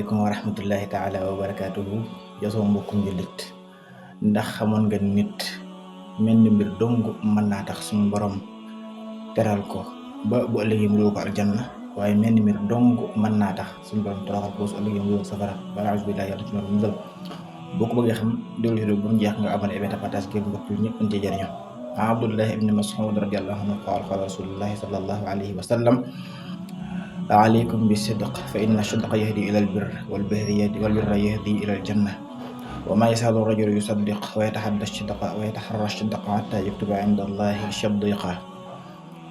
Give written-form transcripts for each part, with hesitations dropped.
asalaamaaleykum wa rahmatullahi taala wa barakaatuhu yosoo mbokkum jullit ndax xamoon nga nit mel ni mbir dong mën naa tax suñu borom teral ko ba bu ëllëgee mu ko aljanna waaye mel ni mbir dong mën naa tax suñu borom toroxal ko su ëllëgee mu safara wala a'uuzubillahi yàlla ci loolu musal boo ko bëggee xam déglu vidéo bu mu jeex nga abonné et partage ngir mbokk yi ñëpp mën cee jëriñoo. Abdullah ibn Mas'ud radiyallahu anhu qaala rasulullahi sallallahu alayhi wa sallam عليكم بالصدق فإن الصدق يهدي إلى البر والبر يهدي إلى الجنة وما يزال الرجل يصدق ويتحرى الصدق حتى يكتب عند الله صديقا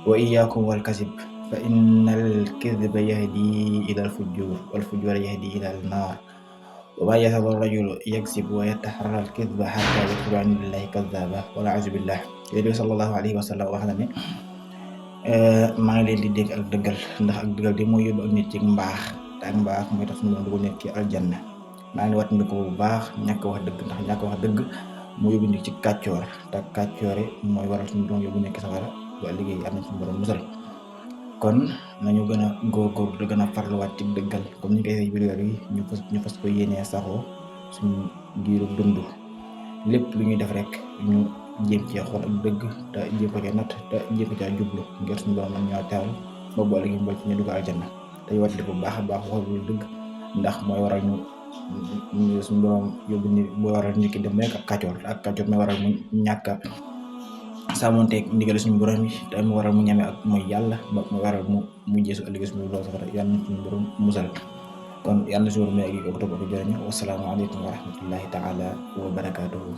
وإياكم والكذب فإن الكذب يهدي إلى الفجور والفجور يهدي إلى النار وما يزال الرجل يكذب ويتحرى الكذب حتى يكتب عند الله كذابا والعياذ بالله. Yonent bi sallallahu alayhi wa sallam wax na ne maa ngi leen di dégg ak dëggal ndax ak dëggal de mooy yóbbu ak nit ci mbaax te ak mbaax mooy tax suñu doon dugal nit ci aljanna. maa ngi wat ndi ko bu baax ñàkk wax dëgg ndax ñàkk wax dëgg moo yóbbu nit ci kàccoor te kàccoore mooy waral suñu doon yóbbu nekk safara ba liggéey am na suñu borom musal. kon nañu gën a góorgóorlu di gën a farluwaat ci dëggal comme ni ñu koy defee vidéo yi ñu fas ko yéenee saxoo suñu giiru dund lépp lu ñuy def rek ñu jéem cee xool ak dëgg te jéem ko cee natt te jéem ko cee jublu ngir suñu borom mën ñoo teewal ba boole gi mbol ci ñu dugg aljanna tey wat bu baax a baax wax lu dëgg ndax mooy waral ñu suñu borom yóbbu ni mooy waral nit ki dem nekk ak kàccoor mooy waral mu ñàkk a sàmmonteeg ndigal suñu borom yi te mu waral mu ñame ak mooy yàlla ba mu waral mu mujjee su ëllëgee suñu borom safara yàlla na suñu borom musal. kon yàlla na suñu borom ak yi ko topp ko jëriñu wassalaamu aleykum wa rahmatullahi taala wa barakaatuhu.